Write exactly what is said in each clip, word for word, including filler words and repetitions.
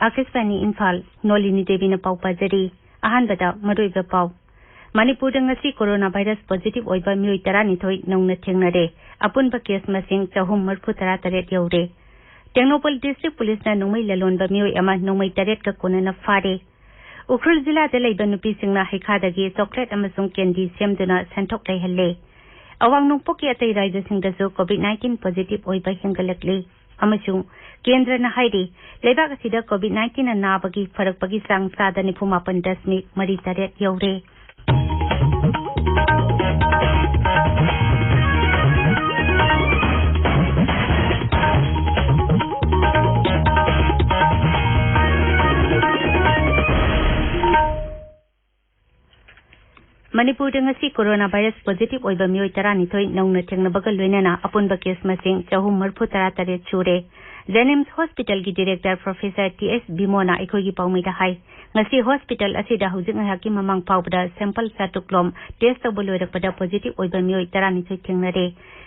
ꯑꯥꯀꯥꯁꯕꯥꯅꯤ ꯏꯝꯐꯥꯜ, ꯅꯣꯂꯤꯅꯤ ꯗꯦꯕꯤꯅ ꯄꯥꯎ ꯄꯥꯖꯔꯤ꯫ ꯑꯍꯥꯟꯕꯗ ꯃꯔꯨꯑꯣꯏꯕ ꯄꯥꯎ꯫ ꯃꯅꯤꯄꯨꯔꯗ ꯉꯁꯤ ꯀꯣꯔꯣꯅꯥ ꯚꯥꯏꯔꯁ ꯄꯣꯖꯤꯇꯤꯚ ꯑꯣꯏꯕ ꯃꯤꯑꯣꯏ ꯇꯔꯥꯅꯤꯊꯣꯏ ꯅꯧꯅ ꯊꯦꯡꯅꯔꯦ꯫ ꯑꯄꯨꯟꯕ ꯀꯦꯁ ꯃꯁꯤꯡ ꯆꯍꯨꯝ ꯃꯔꯤꯐꯨ ꯇꯔꯥ ꯇꯔꯦꯠ ꯌꯧꯔꯦ꯫ ꯇꯦꯡꯅꯧꯄꯜ ꯗꯤꯁꯇ꯭ꯔꯤꯛ ꯄꯨꯂꯤꯁꯅ ꯅꯣꯡꯃꯩ ꯂꯂꯣꯟꯕ ꯃꯤꯑꯣꯏ ꯑꯃ ꯅꯣꯡꯃꯩ ꯇꯔꯦꯠꯀ ꯀꯣꯟꯅꯅ ꯐꯥꯔꯦ꯫ ꯎꯈ꯭ꯔꯨꯜ ꯖꯤꯂꯥꯗ ꯂꯩꯕ ꯅꯨꯄꯤꯁꯤꯡꯅ ꯍꯩꯈꯥꯗꯒꯤ ꯆꯣꯀ꯭ꯂꯦꯠ ꯑꯃꯁꯨꯡ ꯀꯦꯟꯗꯤ ꯁꯦꯝꯗꯨꯅ ꯁꯦꯟꯊꯣꯛ ꯂꯩꯍꯜꯂꯦ꯫ ꯑꯋꯥꯡ ꯅꯣꯡꯄꯣꯛꯀꯤ ꯑꯇꯩ ꯔꯥꯖ꯭ꯌꯁꯤꯡꯗꯁꯨ ꯀꯣꯚꯤꯗ ꯅꯥꯏꯟꯇꯤꯟ ꯄꯣꯖꯤꯇꯤꯚ ꯑꯣꯏꯕ ꯍꯦꯟꯒꯠꯂꯛꯂꯤ꯫ ꯑꯃꯁꯨꯡ ꯀꯦꯟꯗ꯭ꯔꯅ ꯍꯥꯏꯔꯤ, ꯂꯩꯕꯥꯛ ꯑꯁꯤꯗ ꯀꯣꯚꯤꯗ ꯅꯥꯏꯟꯇꯤꯟꯅ ꯅꯥꯕꯒꯤ ꯐꯔꯛꯄꯒꯤ ꯆꯥꯡ ꯆꯥꯗ ꯅꯤꯐꯨ ꯃꯥꯄꯟ ꯗꯁꯃꯤꯛ ꯃꯔꯤ ꯇꯔꯦꯠ ꯌꯧꯔꯦ꯫ ꯃꯅꯤꯄꯨꯔꯗ ꯉꯁꯤ ꯀꯣꯔꯣꯅꯥ ꯚꯥꯏꯔꯁ ꯄꯣꯖꯤꯇꯤꯚ ꯑꯣꯏꯕ ꯃꯤꯑꯣꯏ ꯇꯔꯥꯅꯤꯊꯣꯏ ꯅꯧꯅ ꯊꯦꯡꯅꯕꯒ ꯂꯣꯏꯅꯅ ꯑꯄꯨꯟꯕ ꯀꯦꯁ ꯃꯁꯤꯡ ꯆꯍꯨꯝ ꯃꯔꯤꯐꯨ ꯇꯔꯥ ꯇꯔꯦꯠ ꯁꯨꯔꯦ꯫ ꯖꯦꯅꯤꯝꯁ ꯍꯣꯁꯄꯤꯇꯥꯜꯒꯤ ꯗꯤꯔꯦꯛꯇꯔ ꯄ꯭ꯔꯣꯐꯦꯁꯔ ꯇꯤ ꯑꯦꯁ ꯕꯤꯃꯣꯅ ꯑꯩꯈꯣꯏꯒꯤ ꯄꯥꯎꯃꯤꯗ ꯍꯥꯏ, ꯉꯁꯤ ꯍꯣꯁꯄꯤꯇꯥꯜ ꯑꯁꯤꯗ ꯍꯧꯖꯤꯛ ꯉꯥꯏꯍꯥꯛꯀꯤ ꯃꯃꯥꯡ ꯐꯥꯎꯕꯗ ꯁꯦꯝꯄꯜ ꯆꯥꯇ꯭ꯔꯨꯛ ꯂꯣꯝ ꯇꯦꯁ ꯇꯧꯕ ꯂꯣꯏꯔꯛꯄꯗ ꯄꯣꯖꯤꯇꯤꯚ ꯑꯣꯏꯕ ꯃꯤꯑꯣꯏ ꯇꯔꯥꯅꯤꯊꯣꯏ ꯊꯦꯡꯅꯔꯦ꯫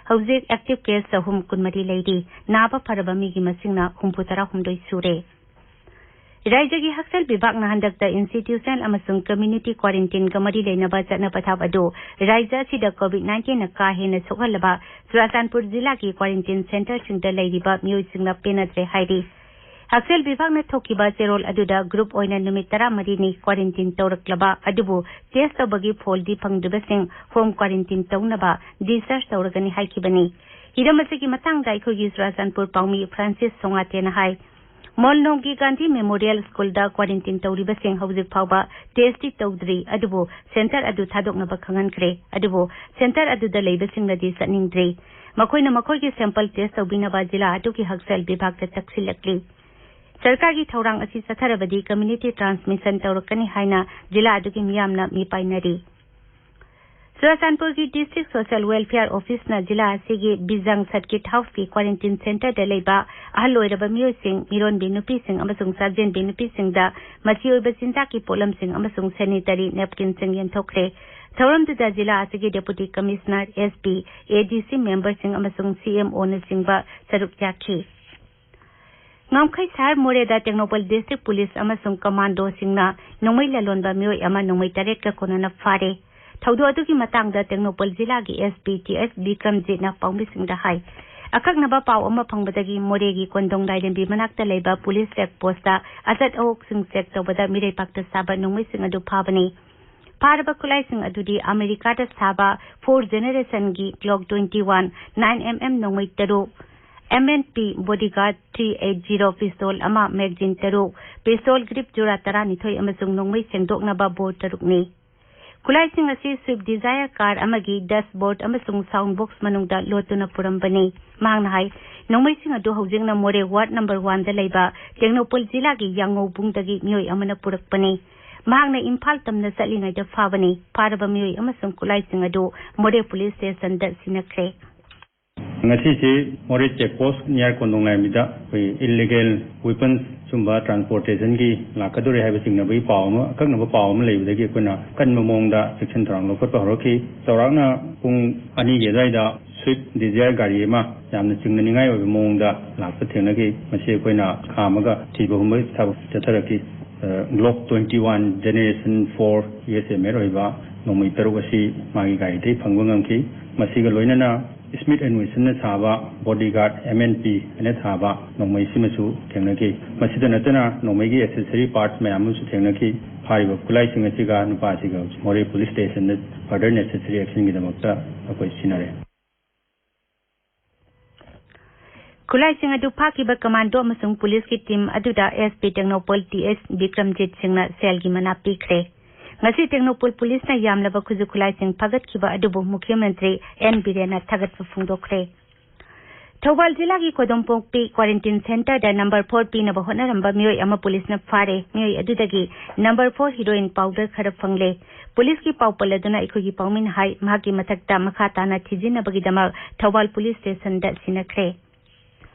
ꯍꯧꯖꯤꯛ ꯑꯦꯛꯇꯤꯚ ꯀꯦꯁ ꯆꯍꯨꯝ ꯀꯨꯟꯃꯔꯤ ꯂꯩꯔꯤ꯫ ꯅꯥꯕ ꯐꯔꯕ ꯃꯤꯒꯤ ꯃꯁꯤꯡꯅ ꯍꯨꯝꯐꯨ ꯇꯔꯥ ꯍꯨꯝꯗꯣꯏ ꯁꯨꯔꯦ꯫ ꯔꯥꯖ꯭ꯌꯒꯤ ꯍꯛꯁꯦꯜ ꯕꯤꯚꯥꯒꯅ ꯍꯟꯗꯛꯇ ꯏꯟꯁꯇꯤꯇ꯭ꯌꯨꯁꯅꯦꯜ ꯑꯃꯁꯨꯡ ꯀꯝꯃ꯭ꯌꯨꯅꯤꯇꯤ ꯀ꯭ꯋꯥꯔꯦꯟꯇꯤꯟꯒ ꯃꯔꯤ ꯂꯩꯅꯕ ꯆꯠꯅ ꯄꯊꯥꯞ ꯑꯗꯨ ꯔꯥꯖ꯭ꯌ ꯑꯁꯤꯗ ꯀꯣꯚꯤꯗ ꯅꯥꯏꯟꯇꯤꯟꯅ ꯀꯥ ꯍꯦꯟꯅ ꯁꯣꯛꯍꯜꯂꯕ ꯆꯨꯔꯥꯆꯥꯟꯄꯨꯔ ꯖꯤꯂꯥꯒꯤ ꯀ꯭ꯋꯥꯔꯦꯟꯇꯤꯟ ꯁꯦꯟꯇꯔꯁꯤꯡꯗ ꯂꯩꯔꯤꯕ ꯃꯤꯑꯣꯏꯁꯤꯡꯅ ꯄꯦꯟꯅꯗ꯭ꯔꯦ ꯍꯥꯏꯔꯤ꯫ ꯍꯛꯁꯦꯜ ꯕꯤꯚꯥꯒꯅ ꯊꯣꯛꯈꯤꯕ ꯆꯦꯔꯣꯜ ꯑꯗꯨꯗ ꯒ꯭ꯔꯨꯞ ꯑꯣꯏꯅ ꯅꯨꯃꯤꯠ ꯇꯔꯥꯃꯔꯤꯅꯤ ꯀ꯭ꯋꯥꯔꯦꯟꯇꯤꯟ ꯇꯧꯔꯛꯂꯕ ꯑꯗꯨꯕꯨ ꯇꯦꯁ ꯇꯧꯕꯒꯤ ꯐꯣꯜꯗꯤ ꯐꯪꯗ꯭ꯔꯤꯕꯁꯤꯡ ꯍꯣꯝ ꯀ꯭ꯋꯥꯔꯦꯟꯇꯤꯟ ꯇꯧꯅꯕ ꯗꯤꯁꯆꯥꯔꯖ ꯇꯧꯔꯒꯅꯤ ꯍꯥꯏꯈꯤꯕꯅꯤ꯫ ꯍꯤꯔꯝ ꯑꯁꯤꯒꯤ ꯃꯇꯥꯡꯗ ꯑꯩꯈꯣꯏꯒꯤ ꯆꯨꯔꯥꯆꯥꯟꯄꯨꯔ ꯄꯥꯎꯃꯤ ꯐ꯭ꯔꯥꯟꯁꯤꯁ ꯁꯣꯉꯥꯇꯦꯅ ꯍꯥꯏ, ꯃꯣꯜꯅꯣꯡꯒꯤ ꯒꯥꯟꯙꯤ ꯃꯦꯃꯣꯔꯤꯌꯦꯜ ꯁ꯭ꯀꯨꯜꯗ ꯀ꯭ꯋꯥꯔꯦꯟꯇꯤꯟ ꯇꯧꯔꯤꯕꯁꯤꯡ ꯍꯧꯖꯤꯛ ꯐꯥꯎꯕ ꯇꯦꯁꯇꯤ ꯇꯧꯗ꯭ꯔꯤ, ꯑꯗꯨꯕꯨ ꯁꯦꯟꯇꯔ ꯑꯗꯨ ꯊꯥꯗꯣꯛꯅꯕ ꯈꯪꯍꯟꯈ꯭ꯔꯦ꯫ ꯑꯗꯨꯕꯨ ꯁꯦꯟꯇꯔ ꯑꯗꯨꯗ ꯂꯩꯕꯁꯤꯡꯅꯗꯤ ꯆꯠꯅꯤꯡꯗ꯭ꯔꯤ꯫ ꯃꯈꯣꯏꯅ ꯃꯈꯣꯏꯒꯤ ꯁꯦꯝꯄꯜ ꯇꯦꯁ ꯇꯧꯕꯤꯅꯕ ꯖꯤꯂꯥ ꯑꯗꯨꯒꯤ ꯍꯛꯁꯦꯜ ꯕꯤꯚꯥꯒꯇ ꯇꯛꯁꯤꯜꯂꯛꯂꯤ꯫ ꯁꯔꯀꯥꯔꯒꯤ ꯊꯧꯔꯥꯡ ꯑꯁꯤ ꯆꯠꯊꯔꯕꯗꯤ ꯀꯝꯃ꯭ꯌꯨꯅꯤꯇꯤ ꯇ꯭ꯔꯥꯟꯁꯃꯤꯁꯟ ꯇꯧꯔꯛꯀꯅꯤ ꯍꯥꯏꯅ ꯖꯤꯂꯥ ꯑꯗꯨꯒꯤ ꯃꯤꯌꯥꯝꯅ ꯃꯤꯄꯥꯏꯅꯔꯤ꯫ ꯆꯨꯔꯥꯆꯥꯟꯄꯨꯔꯒꯤ ꯗꯤꯁꯇ꯭ꯔꯤꯛ ꯁꯣꯁꯤꯌꯦꯜ ꯋꯦꯜꯐꯤꯌꯔ ꯑꯣꯐꯤꯁꯅ ꯖꯤꯂꯥ ꯑꯁꯤꯒꯤ ꯕꯤꯖꯥꯡ ꯁꯔꯀꯤꯠ ꯍꯥꯎꯁꯀꯤ ꯀ꯭ꯋꯥꯔꯦꯟꯇꯤꯟ ꯁꯦꯟꯇꯔꯗ ꯂꯩꯕ ꯑꯍꯜ ꯑꯣꯏꯔꯕ ꯃꯤꯑꯣꯏꯁꯤꯡ, ꯃꯤꯔꯣꯟꯕꯤ ꯅꯨꯄꯤꯁꯤꯡ ꯑꯃꯁꯨꯡ ꯆꯥꯛꯖꯦꯟꯕꯤ ꯅꯨꯄꯤꯁꯤꯡꯗ ꯃꯆꯤ ꯑꯣꯏꯕ ꯆꯤꯟꯖꯥꯛꯀꯤ ꯄꯣꯠꯂꯝꯁꯤꯡ ꯑꯃꯁꯨꯡ ꯁꯦꯅꯤꯇꯔꯤ ꯅꯦꯞꯀꯤꯟꯁꯤꯡ ꯌꯦꯟꯊꯣꯛꯈ꯭ꯔꯦ꯫ ꯊꯧꯔꯝꯗꯨꯗ ꯖꯤꯂꯥ ꯑꯁꯤꯒꯤ ꯗꯦꯄꯨꯇꯤ ꯀꯃꯤꯁꯅꯔ, ꯑꯦꯁ ꯄꯤ, ꯑꯦ ꯗꯤ ꯁꯤ ꯃꯦꯝꯕꯔꯁꯤꯡ ꯑꯃꯁꯨꯡ ꯁꯤ ꯑꯦꯝ ꯑꯣꯅꯆꯤꯡꯕ ꯁꯔꯨꯛ ꯌꯥꯈꯤ꯫ ꯉꯝꯈꯩ ꯁꯍꯔ ꯃꯣꯔꯦꯗ ꯇꯦꯡꯅꯧꯄꯜ ꯗꯤꯁꯇ꯭ꯔꯤꯛ ꯄꯨꯂꯤꯁ ꯑꯃꯁꯨꯡ ꯀꯃꯥꯟꯗꯣꯁꯤꯡꯅ ꯅꯣꯡꯃꯩ ꯂꯂꯣꯟꯕ ꯃꯤꯑꯣꯏ ꯑꯃ ꯅꯣꯡꯃꯩ ꯇꯔꯦꯠꯀ ꯀꯣꯟꯅꯅ ꯐꯥꯔꯦ꯫ ꯊꯧꯗꯣꯛ ꯑꯗꯨꯒꯤ ꯃꯇꯥꯡꯗ ꯇꯦꯡꯅꯧꯄꯜ ꯖꯤꯂꯥꯒꯤ ꯑꯦꯁ ꯄꯤ ꯇꯤ ꯑꯦꯁ ꯕꯤꯀ꯭ꯔꯝꯖꯤꯠꯅ ꯄꯥꯎꯃꯤꯁꯤꯡꯗ ꯍꯥꯏ꯫ ꯑꯀꯛꯅꯕ ꯄꯥꯎ ꯑꯃ ꯐꯪꯕꯗꯒꯤ ꯃꯣꯔꯦꯒꯤ ꯀꯣꯟꯗꯣꯡ ꯂꯥꯏꯔꯦꯝꯕꯤ ꯃꯅꯥꯛꯇ ꯂꯩꯕ ꯄꯨꯂꯤꯁ ꯆꯦꯛ ꯄꯣꯁꯇ ꯑꯆꯠ ꯑꯋꯣꯛꯁꯤꯡ ꯆꯦꯛ ꯇꯧꯕꯗ ꯃꯤꯔꯩꯕꯥꯛꯇ ꯁꯥꯕ ꯅꯣꯡꯃꯩꯁꯤꯡ ꯑꯗꯨ ꯐꯥꯕꯅꯤ꯫ ꯐꯥꯔꯕ ꯈꯨꯠꯂꯥꯏꯁꯤꯡ ꯑꯗꯨꯗꯤ ꯑꯃꯦꯔꯤꯀꯥꯗ ꯁꯥꯕ ꯐꯣꯔ ꯖꯦꯅꯦꯔꯦꯁꯟꯒꯤ Glock twenty one, nine M M ꯅꯣꯡꯃꯩ ꯇꯔꯨꯛ, ꯑꯦꯝ ꯑꯦꯟ ꯄꯤ ꯕꯣꯗꯤꯒꯥꯔꯗ ꯊ꯭ꯔꯤ ꯑꯩꯠ ꯖꯤꯔꯣ ꯄꯤꯁꯇꯣꯜ ꯑꯃ, ꯃꯦꯒꯖꯤꯟ ꯇꯔꯨꯛ, ꯄꯤꯁꯇꯣꯜ ꯒ꯭ꯔꯤꯞ ꯖꯨꯔꯥ ꯇꯔꯥꯅꯤꯊꯣꯏ ꯑꯃꯁꯨꯡ ꯅꯣꯡꯃꯩ ꯁꯦꯡꯗꯣꯛꯅꯕ ꯕꯣꯔ ꯇꯔꯨꯛꯅꯤ꯫ ꯈꯨꯠꯂꯥꯏꯁꯤꯡ ꯑꯁꯤ ꯁ꯭ꯋꯤꯐ ꯗꯤꯖꯥꯌꯔ ꯀꯥꯔ ꯑꯃꯒꯤ ꯗꯦꯁꯕꯣꯔꯗ ꯑꯃꯁꯨꯡ ꯁꯥꯎꯟ ꯕꯣꯛꯁ ꯃꯅꯨꯡꯗ ꯂꯣꯠꯇꯨꯅ ꯄꯨꯔꯝꯕꯅꯤ꯫ ꯃꯍꯥꯛꯅ ꯍꯥꯏ, ꯅꯣꯡꯃꯩꯁꯤꯡ ꯑꯗꯨ ꯍꯧꯖꯤꯛꯅ ꯃꯣꯔꯦ ꯋꯥꯔꯗ ꯅꯝꯕꯔ ꯋꯥꯟꯗ ꯂꯩꯕ ꯇꯦꯡꯅꯧꯄꯜ ꯖꯤꯂꯥꯒꯤ ꯌꯥꯡꯉꯧꯕꯨꯡꯗꯒꯤ ꯃꯤꯑꯣꯏ ꯑꯃꯅ ꯄꯨꯔꯛꯄꯅꯤ꯫ ꯃꯍꯥꯛꯅ ꯏꯝꯐꯥꯜ ꯇꯝꯅ ꯆꯠꯂꯤꯉꯩꯗ ꯐꯥꯕꯅꯤ꯫ ꯐꯥꯔꯕ ꯃꯤꯑꯣꯏ ꯑꯃꯁꯨꯡ ꯈꯨꯠꯂꯥꯏꯁꯤꯡ ꯑꯗꯨ ꯃꯣꯔꯦ ꯄꯨꯂꯤꯁ ꯁ꯭ꯇꯦꯁꯟꯗ ꯁꯤꯟꯅꯈ꯭ꯔꯦ꯫ ꯉꯁꯤꯁꯤ ꯃꯣꯔꯦ ꯆꯦꯛ ꯄꯣꯁ ꯅꯤꯌꯥꯔ ꯀꯣꯟꯗꯣꯡ ꯂꯥꯏꯔꯦꯝꯕꯤꯗ ꯑꯩꯈꯣꯏ ꯏꯜꯂꯤꯒꯦꯜ ꯋꯦꯄꯟꯁ ꯁꯨꯝꯕ ꯇ꯭ꯔꯥꯟꯁꯄꯣꯔꯇꯦꯁꯟꯒꯤ ꯂꯥꯛꯀꯗꯧꯔꯦ ꯍꯥꯏꯕ ꯆꯤꯡꯅꯕꯒꯤ ꯄꯥꯎ ꯑꯃ, ꯑꯀꯛꯅꯕ ꯄꯥꯎ ꯑꯃ ꯂꯩꯕꯗꯒꯤ ꯑꯩꯈꯣꯏꯅ ꯑꯀꯟꯕ ꯃꯑꯣꯡꯗ ꯆꯦꯛꯁꯤꯟ ꯊꯧꯔꯥꯡ ꯂꯧꯈꯠꯄ ꯍꯧꯔꯛꯈꯤ꯫ ꯆꯥꯎꯔꯥꯛꯅ ꯄꯨꯡ ꯑꯅꯤꯒꯤ ꯑꯗꯨꯋꯥꯏꯗ ꯁ꯭ꯋꯤꯐ ꯗꯤꯖꯥꯌꯔ ꯒꯥꯔꯤ ꯑꯃ ꯌꯥꯝꯅ ꯆꯤꯡꯅꯅꯤꯡꯉꯥꯏ ꯑꯣꯏꯕ ꯃꯑꯣꯡꯗ ꯂꯥꯛꯄ ꯊꯦꯡꯅꯈꯤ꯫ ꯃꯁꯤ ꯑꯩꯈꯣꯏꯅ ꯈꯥꯝꯃꯒ ꯊꯤꯕ ꯍꯨꯝꯕꯒꯤ ꯊꯕꯛ ꯆꯠꯊꯔꯛꯈꯤ꯫ ꯑ, Glock twenty one generation four U S M L ꯑꯣꯏꯕ ꯅꯣꯡꯃꯩ ꯇꯔꯨꯛ ꯑꯁꯤ ꯃꯥꯒꯤ ꯒꯥꯔꯤꯗꯒꯤ ꯐꯪꯕ ꯉꯝꯈꯤ꯫ ꯃꯁꯤꯒ ꯂꯣꯏꯅꯅ ꯁ꯭ꯃꯤꯠ ꯑꯦꯟ ꯋꯤꯁꯟꯅ ꯁꯥꯕ ꯕꯣꯗꯤꯒꯥꯔꯗ, ꯑꯦꯝ ꯑꯦꯟ ꯄꯤ ꯍꯥꯏꯅ ꯁꯥꯕ ꯅꯣꯡꯃꯩꯁꯤꯃꯁꯨ ꯊꯦꯡꯅꯈꯤ꯫ ꯃꯁꯤꯗ ꯅꯠꯇꯅ ꯅꯣꯡꯃꯩꯒꯤ ꯑꯦꯁꯦꯁꯔꯤ ꯄꯥꯔꯠꯁ ꯃꯌꯥꯝ ꯑꯃꯁꯨ ꯊꯦꯡꯅꯈꯤ꯫ ꯐꯥꯔꯤꯕ ꯈꯨꯠꯂꯥꯏꯁꯤꯡ ꯑꯁꯤꯒ ꯅꯨꯄꯥꯁꯤꯒ ꯃꯣꯔꯦ ꯄꯨꯂꯤꯁ ꯁ꯭ꯇꯦꯁꯟꯗ ꯐꯔꯗꯔ ꯅꯦꯁꯦꯁꯔꯤ ꯑꯦꯛꯁꯟꯒꯤꯗꯃꯛꯇ ꯑꯩꯈꯣꯏ ꯁꯤꯟꯅꯔꯦ꯫ ꯈꯨꯠꯂꯥꯏꯁꯤꯡ ꯑꯗꯨ ꯐꯥꯈꯤꯕ ꯀꯃꯥꯟꯗꯣ ꯑꯃꯁꯨꯡ ꯄꯨꯂꯤꯁꯀꯤ ꯇꯤꯝ ꯑꯗꯨꯗ ꯑꯦꯁ ꯄꯤ ꯇꯦꯡꯅꯧꯄꯜ ꯇꯤ ꯑꯦꯁ ꯕꯤꯀ꯭ꯔꯝꯖꯤꯠ ꯁꯤꯡꯅ ꯁꯦꯜꯒꯤ ꯃꯅꯥ ꯄꯤꯈ꯭ꯔꯦ꯫ ꯉꯁꯤ ꯇꯦꯡꯅꯧꯄꯜ ꯄꯨꯂꯤꯁꯅ ꯌꯥꯝꯂꯕ ꯈꯨꯠꯁꯨ ꯈꯨꯠꯂꯥꯏꯁꯤꯡ ꯐꯥꯒꯠꯈꯤꯕ ꯑꯗꯨꯕꯨ ꯃꯨꯈ꯭ꯌ ꯃꯟꯇ꯭ꯔꯤ ꯑꯦꯟ ꯕꯤꯔꯦꯟꯅ ꯊꯥꯒꯠꯄ ꯐꯣꯡꯗꯣꯛꯈ꯭ꯔꯦ꯫ ꯊꯧꯕꯥꯜ ꯖꯤꯂꯥꯒꯤ ꯀꯣꯗꯣꯝꯄꯣꯛꯄꯤ ꯀ꯭ꯋꯥꯔꯦꯟꯇꯤꯟ ꯁꯦꯟꯇꯔꯗ ꯅꯝꯕꯔ ꯐꯣꯔ ꯄꯤꯅꯕ ꯍꯣꯠꯅꯔꯝꯕ ꯃꯤꯑꯣꯏ ꯑꯃ ꯄꯨꯂꯤꯁꯅ ꯐꯥꯔꯦ꯫ ꯃꯤꯑꯣꯏ ꯑꯗꯨꯗꯒꯤ ꯅꯝꯕꯔ ꯐꯣꯔ ꯍꯤꯔꯣꯏꯟ ꯄꯥꯎꯗꯔ ꯈꯔ ꯐꯪꯂꯦ꯫ ꯄꯨꯂꯤꯁꯀꯤ ꯄꯥꯎ ꯄꯜꯂꯗꯨꯅ ꯑꯩꯈꯣꯏꯒꯤ ꯄꯥꯎꯃꯤꯅ ꯍꯥꯏ, ꯃꯍꯥꯛꯀꯤ ꯃꯊꯛꯇ ꯃꯈꯥ ꯇꯥꯅ ꯊꯤꯖꯤꯟꯅꯕꯒꯤꯗꯃꯛ ꯊꯧꯕꯥꯜ ꯄꯨꯂꯤꯁ ꯁ꯭ꯇꯦꯁꯟꯗ ꯁꯤꯟꯅꯈ꯭ꯔꯦ꯫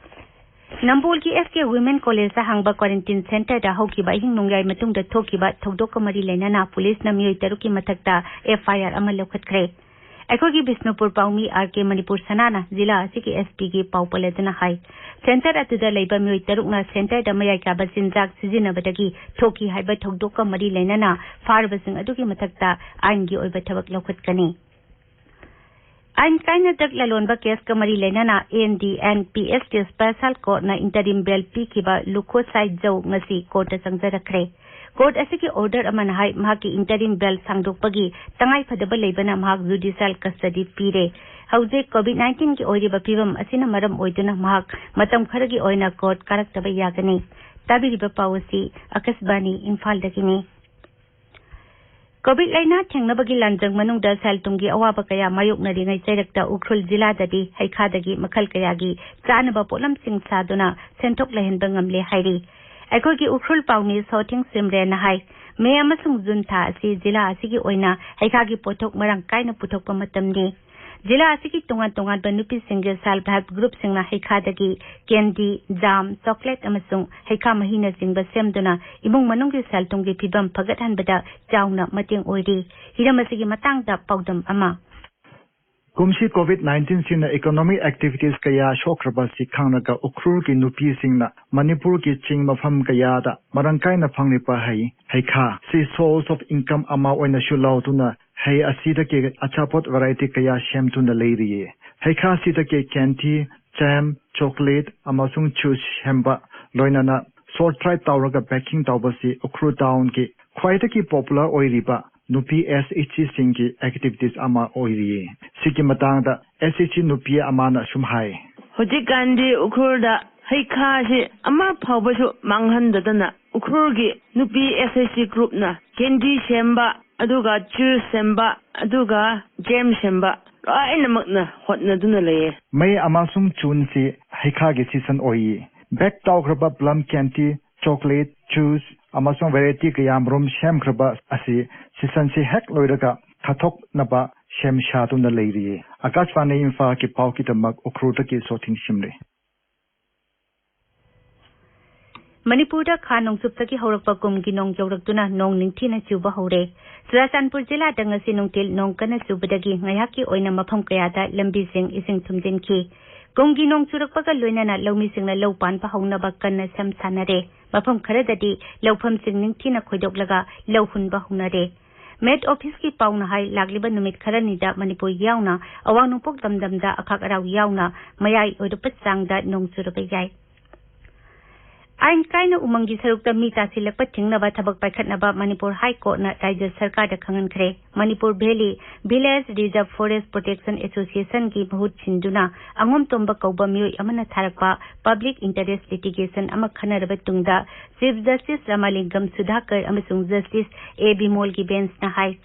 ꯅꯝꯕꯣꯜꯒꯤ ꯑꯦꯁ ꯀꯦ ꯋꯤꯃꯦꯟ ꯀꯣꯂꯦꯖꯇ ꯍꯥꯡꯕ ꯀ꯭ꯋꯥꯔꯦꯟꯇꯤꯟ ꯁꯦꯟꯇꯔꯗ ꯍꯧꯈꯤꯕ ꯑꯍꯤꯡ ꯅꯣꯡꯌꯥꯏ ꯃꯇꯨꯡꯗ ꯊꯣꯛꯈꯤꯕ ꯊꯧꯗꯣꯛꯀ ꯃꯔꯤ ꯂꯩꯅꯅ ꯄꯨꯂꯤꯁꯅ ꯃꯤꯑꯣꯏ ꯇꯔꯨꯛꯀꯤ ꯃꯊꯛꯇ ꯑꯦꯐ ꯑꯥꯏ ꯑꯥꯔ ꯑꯃ ꯂꯧꯈꯠꯈ꯭ꯔꯦ꯫ ꯑꯩꯈꯣꯏꯒꯤ ꯕꯤꯁꯅꯨꯄꯨꯔ ꯄꯥꯎꯃꯤ ꯑꯥꯔ ꯀꯦ ꯃꯅꯤꯄꯨꯔ ꯁꯅꯥꯅ ꯖꯤꯂꯥ ꯑꯁꯤꯒꯤ ꯑꯦꯁ ꯄꯤꯒꯤ ꯄꯥꯎ ꯄꯜꯂꯗꯨꯅ ꯍꯥꯏ, ꯁꯦꯟꯇꯔ ꯑꯗꯨꯗ ꯂꯩꯕ ꯃꯤꯑꯣꯏ ꯇꯔꯨꯛꯅ ꯁꯦꯟꯇꯔꯗ ꯃꯌꯥꯏ ꯀꯥꯕ ꯆꯤꯟꯖꯥꯛ ꯁꯤꯖꯤꯟꯅꯕꯗꯒꯤ ꯊꯣꯛꯈꯤ ꯍꯥꯏꯕ ꯊꯧꯗꯣꯛꯀ ꯃꯔꯤ ꯂꯩꯅꯅ ꯐꯥꯔꯕꯁꯤꯡ ꯑꯗꯨꯒꯤ ꯃꯊꯛꯇ ꯑꯥꯏꯟꯒꯤ ꯑꯣꯏꯕ ꯊꯕꯛ ꯂꯧꯈꯠꯀꯅꯤ꯫ ꯑꯥꯏꯟ ꯀꯥꯏꯅ ꯗ꯭ꯔꯒ ꯂꯂꯣꯟꯕ ꯀꯦꯁꯀ ꯃꯔꯤ ꯂꯩꯅꯅ ꯑꯦꯟ ꯗꯤ ꯑꯦꯟ ꯄꯤ ꯑꯦꯁꯀꯤ ꯁ꯭ꯄꯦꯁꯦꯜ ꯀꯣꯔꯠꯅ ꯏꯟꯇꯔꯤꯝ ꯕꯦꯜ ꯄꯤꯈꯤꯕ ꯂꯨꯈꯣꯁꯥꯏ ꯖꯧ ꯉꯁꯤ ꯀꯣꯔꯠꯇ ꯆꯪꯖꯔꯛꯈ꯭ꯔꯦ꯫ ꯀꯣꯔꯠ ꯑꯁꯤꯒꯤ ꯑꯣꯔꯗꯔ ꯑꯃꯅ ꯍꯥꯏ, ꯃꯍꯥꯛꯀꯤ ꯏꯟꯇꯔꯤꯝ ꯕꯦꯜ ꯁꯥꯡꯗꯣꯛꯄꯒꯤ ꯇꯉꯥꯏꯐꯗꯕ ꯂꯩꯕꯅ ꯃꯍꯥꯛ ꯖꯨꯗꯤꯁꯤꯌꯦꯜ ꯀꯁꯇꯗꯤ ꯄꯤꯔꯦ꯫ ꯍꯧꯖꯤꯛ ꯀꯣꯚꯤꯗ ꯅꯥꯏꯟꯇꯤꯟꯒꯤ ꯑꯣꯏꯔꯤꯕ ꯐꯤꯕꯝ ꯑꯁꯤꯅ ꯃꯔꯝ ꯑꯣꯏꯗꯨꯅ ꯃꯍꯥꯛ ꯃꯇꯝ ꯈꯔꯒꯤ ꯑꯣꯏꯅ ꯀꯣꯔꯠ ꯀꯥꯔꯛꯇꯕ ꯌꯥꯒꯅꯤ꯫ ꯇꯥꯕꯤꯔꯤꯕ ꯄꯥꯎ ꯑꯁꯤ ꯑꯀꯥꯁꯕꯥꯅꯤ ꯏꯝꯐꯥꯜꯗꯒꯤꯅꯤ꯫ ꯀꯣꯚꯤꯗ ꯂꯥꯏꯅꯥ ꯊꯦꯡꯅꯕꯒꯤ ꯂꯥꯟꯖꯪ ꯃꯅꯨꯡꯗ ꯁꯦꯜ ꯊꯨꯝꯒꯤ ꯑꯋꯥꯕ ꯀꯌꯥ ꯃꯥꯌꯣꯛꯅꯔꯤꯉꯩ ꯆꯩꯔꯛꯇ ꯎꯈ꯭ꯔꯨꯜ ꯖꯤꯂꯥꯗꯗꯤ ꯍꯩꯈꯥꯗꯒꯤ ꯃꯈꯜ ꯀꯌꯥꯒꯤ ꯆꯥꯅꯕ ꯄꯣꯠꯂꯝꯁꯤꯡ ꯁꯥꯗꯨꯅ ꯁꯦꯟꯊꯣꯛ ꯂꯩꯍꯟꯕ ꯉꯝꯂꯦ ꯍꯥꯏꯔꯤ꯫ ꯑꯩꯈꯣꯏꯒꯤ ꯎꯈ꯭ꯔꯨꯜ ꯄꯥꯎꯃꯤ ꯁꯣꯊꯤꯡ ꯁꯤꯝꯔꯦꯟꯅ ꯍꯥꯏ, ꯃꯦ ꯑꯃꯁꯨꯡ ꯖꯨꯟ ꯊꯥ ꯑꯁꯤ ꯖꯤꯂꯥ ꯑꯁꯤꯒꯤ ꯑꯣꯏꯅ ꯍꯩꯈꯥꯒꯤ ꯄꯣꯠꯊꯣꯛ ꯃꯔꯥꯡ ꯀꯥꯏꯅ ꯄꯨꯊꯣꯛꯄ ꯃꯇꯝꯅꯤ꯫ ꯖꯤꯂꯥ ꯑꯁꯤꯒꯤ ꯇꯣꯉꯥꯟ ꯇꯣꯉꯥꯟꯕ ꯅꯨꯄꯤꯁꯤꯡꯒꯤ ꯁꯦꯜꯐ ꯍꯦꯜꯞ ꯒ꯭ꯔꯨꯞꯁꯤꯡꯅ ꯍꯩꯈꯥꯗꯒꯤ ꯀꯦꯟꯗꯤ, ꯖꯥꯝ, ꯆꯣꯀ꯭ꯂꯦꯠ ꯑꯃꯁꯨꯡ ꯍꯩꯈꯥ ꯃꯍꯤꯅꯆꯤꯡꯕ ꯁꯦꯝꯗꯨꯅ ꯏꯃꯨꯡ ꯃꯅꯨꯡꯒꯤ ꯁꯦꯜ ꯊꯨꯝꯒꯤ ꯐꯤꯕꯝ ꯐꯒꯠꯍꯟꯕꯗ ꯆꯥꯎꯅ ꯃꯇꯦꯡ ꯑꯣꯏꯔꯤ꯫ ꯍꯤꯔꯝ ꯑꯁꯤꯒꯤ ꯃꯇꯥꯡꯗ ꯄꯥꯎꯗꯝ ꯑꯃ꯫ ꯀꯨꯝꯁꯤ ꯀꯣꯚꯤꯗ ꯅꯥꯏꯟꯇꯤꯟꯁꯤꯅ ꯏꯀꯣꯅꯣꯃꯤꯛ ꯑꯦꯛꯇꯤꯚꯤꯇꯤꯁ ꯀꯌꯥ ꯁꯣꯛꯈ꯭ꯔꯕꯁꯤ ꯈꯪꯂꯒ ꯎꯈ꯭ꯔꯨꯜꯒꯤ ꯅꯨꯄꯤꯁꯤꯡꯅ ꯃꯅꯤꯄꯨꯔꯒꯤ ꯆꯤꯡ ꯃꯐꯝ ꯀꯌꯥꯗ ꯃꯔꯥꯡ ꯀꯥꯏꯅ ꯐꯪꯂꯤꯕ ꯍꯩ, ꯍꯩꯈꯥ ꯁꯤ source of income ꯑꯃ ꯑꯣꯏꯅꯁꯨ ꯂꯧꯗꯨꯅ ꯍꯩ ꯑꯁꯤꯗꯒꯤ ꯑꯆꯥꯄꯣꯠ ꯚꯦꯔꯥꯏꯇꯤ ꯀꯌꯥ ꯁꯦꯝꯗꯨꯅ ꯂꯩꯔꯤꯌꯦ꯫ ꯍꯩꯈꯥꯁꯤꯗꯒꯤ ꯀꯦꯟꯗꯤ, ꯖꯦꯝ, ꯆꯣꯀ꯭ꯂꯦꯠ ꯑꯃꯁꯨꯡ ꯖꯨꯁ ꯁꯦꯝꯕ, ꯂꯣꯏꯅꯅ ꯁꯣꯔꯠ ꯗ꯭ꯔꯥꯏ ꯇꯧꯔꯒ ꯄꯦꯛꯀꯤꯡ ꯇꯧꯕꯁꯤ ꯎꯈ꯭ꯔꯨꯜ ꯇꯥꯎꯟꯒꯤ ꯈ꯭ꯋꯥꯏꯗꯒꯤ ꯄꯣꯄꯨꯂꯔ ꯑꯣꯏꯔꯤꯕ ꯅꯨꯄꯤ ꯑꯦꯁ ꯑꯦꯆ ꯖꯤꯁꯤꯡꯒꯤ ꯑꯦꯛꯇꯤꯚꯤꯇꯤꯁ ꯑꯃ ꯑꯣꯏꯔꯤꯌꯦ꯫ ꯁꯤꯒꯤ ꯃꯇꯥꯡꯗ ꯑꯦꯁ ꯑꯦꯆ ꯖꯤ ꯅꯨꯄꯤ ꯑꯃꯅ ꯁꯨꯝ ꯍꯥꯏ꯫ ꯍꯧꯖꯤꯛꯀꯥꯟꯗꯤ ꯎꯈ꯭ꯔꯨꯜꯗ ꯍꯩꯈꯥꯁꯤ ꯑꯃ ꯐꯥꯎꯕꯁꯨ ꯃꯥꯡꯍꯟꯗꯗꯅ ꯎꯈ꯭ꯔꯨꯜꯒꯤ ꯅꯨꯄꯤ ꯑꯦꯁ ꯑꯦꯆ ꯖꯤ ꯒ꯭ꯔꯨꯞꯅ ꯀꯦꯟꯗꯤ ꯁꯦꯝꯕ, ꯑꯗꯨꯒ ꯖꯨꯁ ꯁꯦꯝꯕ, ꯑꯗꯨꯒ ꯖꯦꯝ ꯁꯦꯝꯕ ꯂꯣꯏꯅꯃꯛꯅ ꯍꯣꯠꯅꯗꯨꯅ ꯂꯩꯌꯦ꯫ ꯃꯦ ꯑꯃꯁꯨꯡ ꯖꯨꯟꯁꯤ ꯍꯩꯈꯥꯒꯤ ꯁꯤꯖꯟ ꯑꯣꯏꯌꯦ꯫ ꯕꯦꯛ ꯇꯧꯈ꯭ꯔꯕ ꯄ꯭ꯂꯝ ꯀꯦꯟꯗꯤ, ꯆꯣꯀ꯭ꯂꯦꯠ, ꯖꯨꯁ ꯑꯃꯁꯨꯡ ꯚꯦꯔꯥꯏꯇꯤ ꯀꯌꯥꯃꯔꯨꯝ ꯁꯦꯝꯈ꯭ꯔꯕ ꯑꯁꯤ ꯁꯤꯖꯟꯁꯤ ꯍꯦꯛ ꯂꯣꯏꯔꯒ ꯊꯥꯊꯣꯛꯅꯕ ꯁꯦꯝ ꯁꯥꯗꯨꯅ ꯂꯩꯔꯤꯌꯦ꯫ ꯑꯀꯥꯁꯕꯥꯅꯤ ꯏꯝꯐꯥꯜꯒꯤ ꯄꯥꯎꯒꯤꯗꯃꯛ ꯎꯈ꯭ꯔꯨꯜꯗꯒꯤ ꯁꯣꯊꯤꯡ ꯁꯤꯝꯔꯦ꯫ ꯃꯅꯤꯄꯨꯔꯗ ꯈꯥ ꯅꯣꯡꯆꯨꯞꯇꯒꯤ ꯍꯧꯔꯛꯄ ꯀꯨꯝꯒꯤ ꯅꯣꯡ ꯌꯧꯔꯛꯇꯨꯅ ꯅꯣꯡ ꯅꯤꯡꯊꯤꯅ ꯆꯨꯕ ꯍꯧꯔꯦ꯫ ꯆꯨꯔꯥꯆꯥꯟꯄꯨꯔ ꯖꯤꯂꯥꯗ ꯉꯁꯤ ꯅꯨꯡꯊꯤꯜ ꯅꯣꯡ ꯀꯟꯅ ꯆꯨꯕꯗꯒꯤ ꯉꯥꯏꯍꯥꯛꯀꯤ ꯑꯣꯏꯅ ꯃꯐꯝ ꯀꯌꯥꯗ ꯂꯝꯕꯤꯁꯤꯡ ꯏꯁꯤꯡ ꯊꯨꯝꯖꯤꯟꯈꯤ꯫ ꯀꯨꯝꯒꯤ ꯅꯣꯡ ꯆꯨꯔꯛꯄꯒ ꯂꯣꯏꯅꯅ ꯂꯧꯃꯤꯁꯤꯡꯅ ꯂꯧ ꯄꯥꯟꯕ ꯍꯧꯅꯕ ꯀꯟꯅ ꯁꯦꯝ ꯁꯥꯟꯅꯔꯦ꯫ ꯃꯐꯝ ꯈꯔꯗꯗꯤ ꯂꯧꯐꯝꯁꯤꯡ ꯅꯤꯡꯊꯤꯅ ꯈꯣꯏꯗꯣꯛꯂꯒ ꯂꯧ ꯍꯨꯟꯕ ꯍꯧꯅꯔꯦ꯫ ꯃꯦꯠ ꯑꯣꯐꯤꯁꯀꯤ ꯄꯥꯎꯅ ꯍꯥꯏ, ꯂꯥꯛꯂꯤꯕ ꯅꯨꯃꯤꯠ ꯈꯔꯅꯤꯗ ꯃꯅꯤꯄꯨꯔ ꯌꯥꯎꯅ ꯑꯋꯥꯡ ꯅꯣꯡꯄꯣꯛ ꯂꯝꯗꯝꯗ ꯑꯈꯥꯛ ꯑꯔꯥꯎ ꯌꯥꯎꯅ ꯃꯌꯥꯏ ꯑꯣꯏꯔꯞꯄ ꯆꯥꯡꯗ ꯅꯣꯡ ꯆꯨꯔꯕ ꯌꯥꯏ꯫ ꯑꯥꯏꯟ ꯀꯥꯏꯅ ꯎꯃꯪꯒꯤ ꯁꯔꯨꯛꯇ ꯃꯤ ꯇꯥꯁꯤꯜꯂꯛꯄ ꯊꯤꯡꯅꯕ ꯊꯕꯛ ꯄꯥꯏꯈꯠꯅꯕ ꯃꯅꯤꯄꯨꯔ ꯍꯥꯏ ꯀꯣꯔꯠꯅ ꯔꯥꯖ꯭ꯌ ꯁꯔꯀꯥꯔꯗ ꯈꯪꯍꯟꯈ꯭ꯔꯦ꯫ Manipur valley village reserve forest protection ꯑꯦꯁꯣꯁꯤꯌꯦꯁꯟꯒꯤ ꯃꯍꯨꯠ ꯁꯤꯟꯗꯨꯅ ꯑꯉꯣꯝ ꯇꯣꯝꯕ ꯀꯧꯕ ꯃꯤꯑꯣꯏ ꯑꯃꯅ ꯊꯥꯔꯛꯄ ꯄꯕ꯭ꯂꯤꯛ ꯏꯟꯇꯔꯦꯁ ꯂꯤꯇꯤꯒꯦꯁꯟ ꯑꯃ ꯈꯟꯅꯔꯕ ꯇꯨꯡꯗ ꯆꯤꯐ ꯖꯁꯇꯤꯁ ꯔꯥꯃꯥꯂꯤꯡꯒꯝ ꯁꯨꯙꯥꯀꯔ ꯑꯃꯁꯨꯡ ꯖꯁꯇꯤꯁ ꯑꯦ ꯕꯤꯃꯣꯜꯒꯤ ꯕꯦꯟꯆꯅ ꯍꯥꯏ,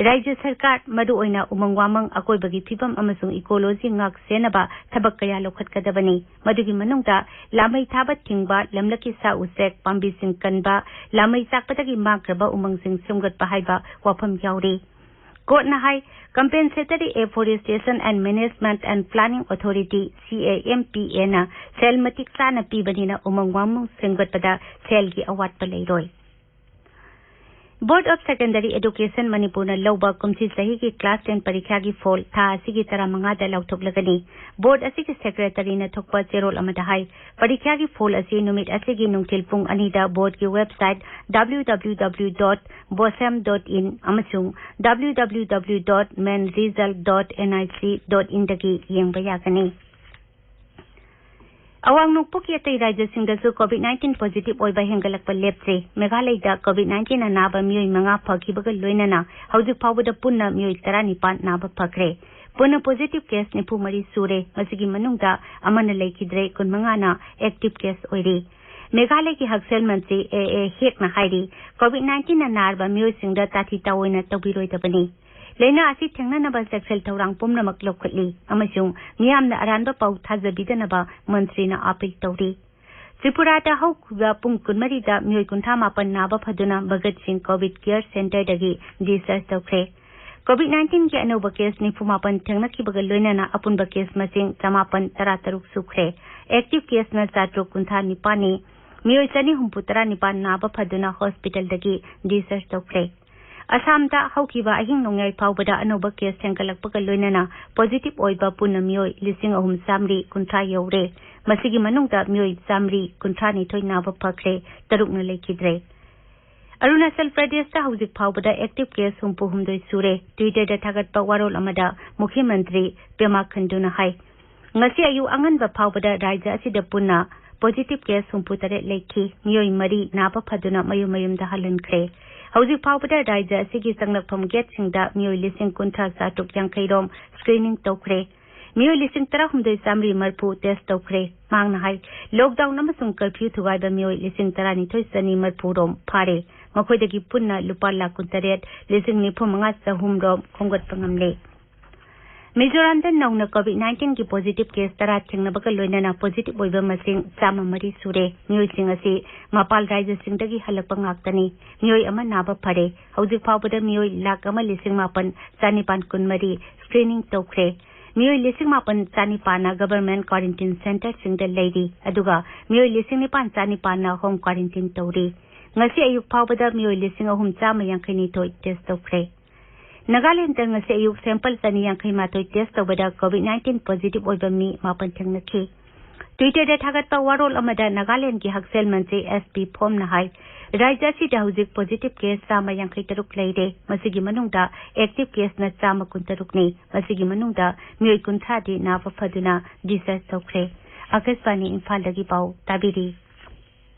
ꯔꯥꯖ꯭ꯌ ꯁꯔꯀꯥꯔ, ꯃꯔꯨꯑꯣꯏꯅ ꯎꯃꯪ ꯋꯥꯃꯪ ꯑꯀꯣꯏꯕꯒꯤ ꯐꯤꯕꯝ ꯑꯃꯁꯨꯡ ꯏꯀꯣꯂꯣꯖꯤ ꯉꯥꯛ ꯁꯦꯟꯅꯕ ꯊꯕꯛ ꯀꯌꯥ ꯂꯧꯈꯠꯀꯗꯕꯅꯤ꯫ ꯃꯗꯨꯒꯤ ꯃꯅꯨꯡꯗ ꯂꯥꯃꯩ ꯊꯥꯕ ꯊꯤꯡꯕ, ꯂꯝꯂꯛꯀꯤ ꯁꯥ ꯎꯆꯦꯛ, ꯄꯥꯝꯕꯤꯁꯤꯡ ꯀꯟꯕ, ꯂꯥꯃꯩ ꯆꯥꯛꯄꯗꯒꯤ ꯃꯥꯡꯈ꯭ꯔꯕ ꯎꯃꯪꯁꯤꯡ ꯁꯦꯝꯒꯠꯄ ꯍꯥꯏꯕ ꯋꯥꯐꯝ ꯌꯥꯎꯔꯤ꯫ ꯀꯣꯔꯠꯅ ꯍꯥꯏ, Compensatory Afforestation and Management and Planning Authority, C A M P A, ꯅ ꯁꯦꯜ ꯃꯇꯤꯛ ꯆꯥꯅ ꯄꯤꯕꯅꯤꯅ ꯎꯃꯪ ꯋꯥꯃꯪ ꯁꯦꯝꯒꯠꯄꯗ ꯁꯦꯜꯒꯤ ꯑꯋꯥꯠꯄ ꯂꯩꯔꯣꯏ꯫ Board of Secondary Education ꯃꯅꯤꯄꯨꯔꯅ ꯂꯧꯕ ꯀꯨꯝꯁꯤ ꯆꯍꯤꯒꯤ class ten ꯄꯔꯤꯈ꯭ꯌꯥꯒꯤ ꯐꯣꯜ ꯊꯥ ꯑꯁꯤꯒꯤ ꯇꯔꯥꯃꯉꯥꯗ ꯂꯥꯎꯊꯣꯛꯂꯒꯅꯤ꯫ ꯕꯣꯔꯗ ꯑꯁꯤꯒꯤ ꯁꯦꯀ꯭ꯔꯦꯇꯔꯤꯅ ꯊꯣꯛꯄ ꯆꯦꯔꯣꯜ ꯑꯃꯗ ꯍꯥꯏ, ꯄꯔꯤꯈ꯭ꯌꯥꯒꯤ ꯐꯣꯜ ꯑꯁꯤ ꯅꯨꯃꯤꯠ ꯑꯁꯤꯒꯤ ꯅꯨꯡꯊꯤꯜ ꯄꯨꯡ ꯑꯅꯤꯗ ꯕꯣꯔꯗꯀꯤ website W W W dot bosem dot in ꯑꯃꯁꯨꯡ W W W dot main result dot N I C dot in ꯗꯒꯤ ꯌꯦꯡꯕ ꯌꯥꯒꯅꯤ꯫ ꯑꯋꯥꯡ ꯅꯣꯡꯄꯣꯛꯀꯤ ꯑꯇꯩ ꯔꯥꯖ꯭ꯌꯁꯤꯡꯗꯁꯨ COVID nineteen positive ꯑꯣꯏꯕ ꯍꯦꯟꯒꯠꯂꯛꯄ ꯂꯦꯞꯇ꯭ꯔꯤ꯫ ꯃꯦꯘꯥꯂꯌꯗ COVID nineteen ꯅ ꯅꯥꯕ ꯃꯤꯑꯣꯏ ꯃꯉꯥ ꯐꯈꯤꯕꯒ ꯂꯣꯏꯅꯅ ꯍꯧꯖꯤꯛ ꯐꯥꯎꯕꯗ ꯄꯨꯟꯅ ꯃꯤꯑꯣꯏ ꯇꯔꯥꯅꯤꯄꯥꯟ ꯅꯥꯕ ꯐꯈ꯭ꯔꯦ꯫ ꯄꯨꯟꯅ positive case ꯅꯤꯐꯨ ꯃꯔꯤ ꯁꯨꯔꯦ꯫ ꯃꯁꯤꯒꯤ ꯃꯅꯨꯡꯗ ꯑꯃꯅ ꯂꯩꯈꯤꯗ꯭ꯔꯦ, ꯀꯨꯟꯃꯉꯥꯅ active case ꯑꯣꯏꯔꯤ꯫ ꯃꯦꯘꯥꯂꯌꯒꯤ ꯍꯛꯁꯦꯜ ꯃꯟꯇ꯭ꯔꯤ ꯑꯦ ꯑꯦ ꯍꯦꯛꯅ ꯍꯥꯏꯔꯤ, COVID nineteen ꯅ ꯅꯥꯔꯕ ꯃꯤꯑꯣꯏꯁꯤꯡꯗ ꯇꯥꯊꯤ ꯇꯥꯑꯣꯏꯅ ꯇꯧꯕꯤꯔꯣꯏꯗꯕꯅꯤ꯫ ꯂꯥꯏꯅꯥ ꯑꯁꯤ ꯊꯦꯡꯅꯅꯕ ꯆꯦꯛꯁꯤꯜ ꯊꯧꯔꯥꯡ ꯄꯨꯝꯅꯃꯛ ꯂꯧꯈꯠꯂꯤ ꯑꯃꯁꯨꯡ ꯃꯤꯌꯥꯝꯅ ꯑꯔꯥꯟꯕ ꯄꯥꯎ ꯊꯥꯖꯕꯤꯗꯅꯕ ꯃꯟꯇ꯭ꯔꯤꯅ ꯑꯥꯄꯤꯜ ꯇꯧꯔꯤ꯫ ꯇ꯭ꯔꯤꯄꯨꯔꯥꯗ ꯍꯧꯈꯤꯕ ꯄꯨꯡ ꯀꯨꯟꯃꯔꯤꯗ ꯃꯤꯑꯣꯏ ꯀꯨꯟꯊ꯭ꯔꯥ ꯃꯥꯄꯟ ꯅꯥꯕ ꯐꯗꯨꯅ ꯚꯒꯠ ꯁꯤꯡ COVID care centre ꯗꯒꯤ discharge ꯇꯧꯈ꯭ꯔꯦ꯫ COVID nineteen ꯒꯤ ꯑꯅꯧꯕ case ꯅꯤꯐꯨ ꯃꯥꯄꯟ ꯊꯦꯡꯅꯈꯤꯕꯒ ꯂꯣꯏꯅꯅ ꯑꯄꯨꯟꯕ case ꯃꯁꯤꯡ ꯆꯃꯥꯄꯟ ꯇꯔꯥ ꯇꯔꯨꯛ ꯁꯨꯈ꯭ꯔꯦ꯫ Active case ꯅ ꯆꯥꯇ꯭ꯔꯨꯛ ꯀꯨꯟꯊ꯭ꯔꯥ ꯅꯤꯄꯥꯟꯅꯤ꯫ ꯃꯤꯑꯣꯏ ꯆꯅꯤ ꯍꯨꯝꯐꯨ ꯇꯔꯥ ꯅꯤꯄꯥꯟ ꯅꯥꯕ ꯐꯗꯨꯅ ꯍꯣꯁꯄꯤꯇꯥꯜꯗꯒꯤ ꯗꯤꯁꯆꯥꯔꯖ ꯇꯧꯈ꯭ꯔꯦ꯫ ꯑꯁꯥꯝꯗ ꯍꯧꯈꯤꯕ ꯑꯍꯤꯡ ꯅꯣꯡꯌꯥꯏ ꯐꯥꯎꯕꯗ ꯑꯅꯧꯕ ꯀꯦꯁ ꯍꯦꯟꯒꯠꯂꯛꯄꯒ ꯂꯣꯏꯅꯅ ꯄꯣꯖꯤꯇꯤꯚ ꯑꯣꯏꯕ ꯄꯨꯟꯅ ꯃꯤꯑꯣꯏ ꯂꯤꯁꯤꯡ ꯑꯍꯨꯝ ꯆꯥꯃꯔꯤ ꯀꯨꯟꯊ꯭ꯔꯥ ꯌꯧꯔꯦ꯫ ꯃꯁꯤꯒꯤ ꯃꯅꯨꯡꯗ ꯃꯤꯑꯣꯏ ꯆꯥꯃꯔꯤ ꯀꯨꯟꯊ꯭ꯔꯥ ꯅꯤꯊꯣꯏ ꯅꯥꯕ ꯐꯈ꯭ꯔꯦ, ꯇꯔꯨꯛꯅ ꯂꯩꯈꯤꯗ꯭ꯔꯦ꯫ ꯑꯔꯨꯅꯥꯆꯜ ꯄ꯭ꯔꯗꯦꯁꯇ ꯍꯧꯖꯤꯛ ꯐꯥꯎꯕꯗ ꯑꯦꯛꯇꯤꯚ ꯀꯦꯁ ꯍꯨꯝꯐꯨ ꯍꯨꯝꯗꯣꯏ ꯁꯨꯔꯦ꯫ ꯇ꯭ꯋꯤꯇꯔꯗ ꯊꯥꯒꯠꯄ ꯋꯥꯔꯣꯜ ꯑꯃꯗ ꯃꯨꯈ꯭ꯌ ꯃꯟꯇ꯭ꯔꯤ ꯄꯦꯃꯥ ꯈꯟꯗꯨꯅ ꯍꯥꯏ, ꯉꯁꯤ ꯑꯌꯨꯛ ꯑꯉꯟꯕ ꯐꯥꯎꯕꯗ ꯔꯥꯖ꯭ꯌ ꯑꯁꯤꯗ ꯄꯨꯟꯅ ꯄꯣꯖꯤꯇꯤꯚ ꯀꯦꯁ ꯍꯨꯝꯐꯨ ꯇꯔꯦꯠ ꯂꯩꯈꯤ꯫ ꯃꯤꯑꯣꯏ ꯃꯔꯤ ꯅꯥꯕ ꯐꯗꯨꯅ ꯃꯌꯨꯝ ꯃꯌꯨꯝꯗ ꯍꯜꯍꯟꯈ꯭ꯔꯦ꯫ ꯍꯧꯖꯤꯛ ꯐꯥꯎꯕꯗ ꯔꯥꯖ꯭ꯌ ꯑꯁꯤꯒꯤ ꯆꯪꯂꯛꯐꯝ ꯒꯦꯠꯁꯤꯡꯗ ꯃꯤꯑꯣꯏ ꯂꯤꯁꯤꯡ ꯀꯨꯟꯊ꯭ꯔꯥ ꯆꯥꯇ꯭ꯔꯨꯛ ꯌꯥꯡꯈꯩ ꯔꯣꯝ ꯁ꯭ꯀ꯭ꯔꯤꯅꯤꯡ ꯇꯧꯈ꯭ꯔꯦ꯫ ꯃꯤꯑꯣꯏ ꯂꯤꯁꯤꯡ ꯇꯔꯥꯍꯨꯝꯗꯣꯏ ꯆꯥꯃꯔꯤ ꯃꯔꯤꯐꯨ ꯇꯦꯁ ꯇꯧꯈ꯭ꯔꯦ꯫ ꯃꯍꯥꯛꯅ ꯍꯥꯏ, ꯂꯣꯛꯗꯥꯎꯟ ꯑꯃꯁꯨꯡ ꯀꯔꯐ꯭ꯌꯨ ꯊꯨꯒꯥꯏꯕ ꯃꯤꯑꯣꯏ ꯂꯤꯁꯤꯡ ꯇꯔꯥꯅꯤꯊꯣꯏ ꯆꯅꯤ ꯃꯔꯤꯐꯨ ꯔꯣꯝ ꯐꯥꯔꯦ꯫ ꯃꯈꯣꯏꯗꯒꯤ ꯄꯨꯟꯅ ꯂꯨꯄꯥ ꯂꯥꯈ ꯀꯨꯟꯇꯔꯦꯠ ꯂꯤꯁꯤꯡ ꯅꯤꯐꯨ ꯃꯉꯥ ꯆꯍꯨꯝ ꯔꯣꯝ ꯈꯣꯝꯒꯠꯄ ꯉꯝꯂꯦ꯫ ꯃꯤꯖꯣꯔꯥꯝꯗ ꯅꯧꯅ ꯀꯣꯚꯤꯗ ꯅꯥꯏꯟꯇꯤꯟꯒꯤ ꯄꯣꯖꯤꯇꯤꯚ ꯀꯦꯁ ꯇꯔꯥ ꯊꯦꯡꯅꯕꯒ ꯂꯣꯏꯅꯅ ꯄꯣꯖꯤꯇꯤꯚ ꯑꯣꯏꯕ ꯃꯁꯤꯡ ꯆꯥꯝꯃ ꯃꯔꯤ ꯁꯨꯔꯦ꯫ ꯃꯤꯑꯣꯏꯁꯤꯡ ꯑꯁꯤ ꯃꯄꯥꯟ ꯔꯥꯖ꯭ꯌꯁꯤꯡꯗꯒꯤ ꯍꯜꯂꯛꯄ ꯉꯥꯛꯇꯅꯤ꯫ ꯃꯤꯑꯣꯏ ꯑꯃ ꯅꯥꯕ ꯐꯔꯦ꯫ ꯍꯧꯖꯤꯛ ꯐꯥꯎꯕꯗ ꯃꯤꯑꯣꯏ ꯂꯥꯈ ꯑꯃ ꯂꯤꯁꯤꯡ ꯃꯥꯄꯟ ꯆꯥꯅꯤꯄꯥꯟ ꯀꯨꯟꯃꯔꯤ ꯁ꯭ꯀ꯭ꯔꯤꯅꯤꯡ ꯇꯧꯈ꯭ꯔꯦ꯫ ꯃꯤꯑꯣꯏ ꯂꯤꯁꯤꯡ ꯃꯥꯄꯟ ꯆꯥꯅꯤꯄꯥꯟꯅ ꯒꯚꯔꯟꯃꯦꯟꯠ ꯀ꯭ꯋꯥꯔꯦꯟꯇꯤꯟ ꯁꯦꯟꯇꯔꯁꯤꯡꯗ ꯂꯩꯔꯤ, ꯑꯗꯨꯒ ꯃꯤꯑꯣꯏ ꯂꯤꯁꯤꯡ ꯅꯤꯄꯥꯟ ꯆꯥꯅꯤꯄꯥꯟꯅ ꯍꯣꯝ ꯀ꯭ꯋꯥꯔꯦꯟꯇꯤꯟ ꯇꯧꯔꯤ꯫ ꯉꯁꯤ ꯑꯌꯨꯛ ꯐꯥꯎꯕꯗ ꯃꯤꯑꯣꯏ ꯂꯤꯁꯤꯡ ꯑꯍꯨꯝ ꯆꯥꯝꯃ ꯌꯥꯡꯈꯩ ꯅꯤꯊꯣꯏ ꯇꯦꯁ ꯇꯧꯈ꯭ꯔꯦ꯫ ꯅꯥꯒꯥꯂꯦꯟꯗ ꯉꯁꯤ ꯑꯌꯨꯛ ꯁꯦꯝꯄꯜ ꯆꯅꯤ ꯌꯥꯡꯈꯩ ꯃꯥꯊꯣꯏ ꯇꯦꯁ ꯇꯧꯕꯗ ꯀꯣꯚꯤꯗ ꯅꯥꯏꯟꯇꯤꯟ ꯄꯣꯖꯤꯇꯤꯚ ꯑꯣꯏꯕ ꯃꯤ ꯃꯥꯄꯟ ꯊꯦꯡꯅꯈꯤ꯫ ꯇ꯭ꯋꯤꯇꯔꯗ ꯊꯥꯒꯠꯄ ꯋꯥꯔꯣꯜ ꯑꯃꯗ ꯅꯥꯒꯥꯂꯦꯟꯗꯒꯤ ꯍꯛꯁꯦꯜ ꯃꯟꯇ꯭ꯔꯤ ꯑꯦꯁ ꯄꯤ ꯐꯣꯝꯅ ꯍꯥꯏ, ꯔꯥꯖ꯭ꯌ ꯑꯁꯤꯗ ꯍꯧꯖꯤꯛ ꯄꯣꯖꯤꯇꯤꯚ ꯀꯦꯁ ꯆꯥꯝꯃ ꯌꯥꯡꯈꯩ ꯇꯔꯨꯛ ꯂꯩꯔꯦ꯫ ꯃꯁꯤꯒꯤ ꯃꯅꯨꯡꯗ ꯑꯦꯛꯇꯤꯚ ꯀꯦꯁꯅ ꯆꯥꯝꯃ ꯀꯨꯟꯇꯔꯨꯛꯅꯤ꯫ ꯃꯁꯤꯒꯤ ꯃꯅꯨꯡꯗ ꯃꯤꯑꯣꯏ ꯀꯨꯟꯊ꯭ꯔꯥꯗꯤ ꯅꯥꯕ ꯐꯗꯨꯅ ꯗꯤꯁꯆꯥꯔꯖ ꯇꯧꯈ꯭ꯔꯦ꯫ ꯑꯥꯀꯥꯁꯕꯥꯅꯤ ꯏꯝꯐꯥꯜꯗꯒꯤ ꯄꯥꯎ ꯇꯥꯕꯤꯔꯤ꯫